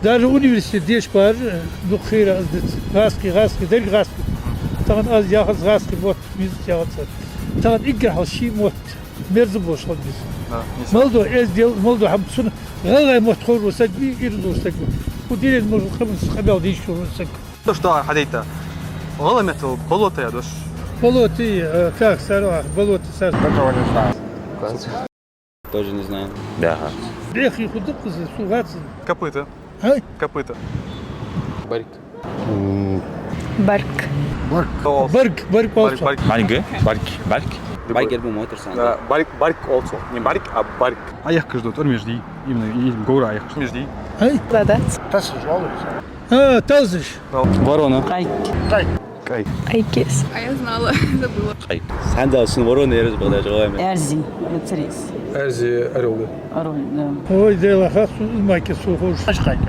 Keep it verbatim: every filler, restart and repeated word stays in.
Даже университет дешаш бар, дукха хӀара аз дицар. ГӀазкхий, гӀазкхий, деррига гӀазкхий. Тахан аз яхац гӀазкхий мотт, мезац яхац аз. Тахан эггара хьалха ший мотт мерза болаш хила беза. Да, не знаю. Мел дола эздел, мел дола хӀама цунна, гӀалгӀай мотт ховр вола саг вий, ираз вола саг вий. Укх дунен мел къаман къамаьл дийша вола саг. То, что хьадайта. ГӀалгӀай меттала болото яхаш дош. Болото, э, так, сара, болото, сара. Тоже не знаю. Тоже не знаю. Да. Бехи худукъ из, сугацин. Копыта. Ай? Копыта. Барг. Барг. Барг. Барг, барг, барг, барг. Барг. Барг, барг. Барг ер ба мотор санна. Да, барг, барг also. Не барг, а барг. Ӏоехкаш дола тӀормеш дий? Именно, именно говра Ӏоехкаш. ТӀормеш дий? Ай? Да, да. Тасаш, валуш. А, тасаш. Ворона. Къайк. Къайк. Къайк. Къайкес. А я знала, забыла. Къайк. Сандал сун ворона ераз бадач гӀалгӀай меттала. Эрзи, царис. Эрзи, орёл. Орёл, да. Ой, дела, хас, майке сухош. Аш къайк, а?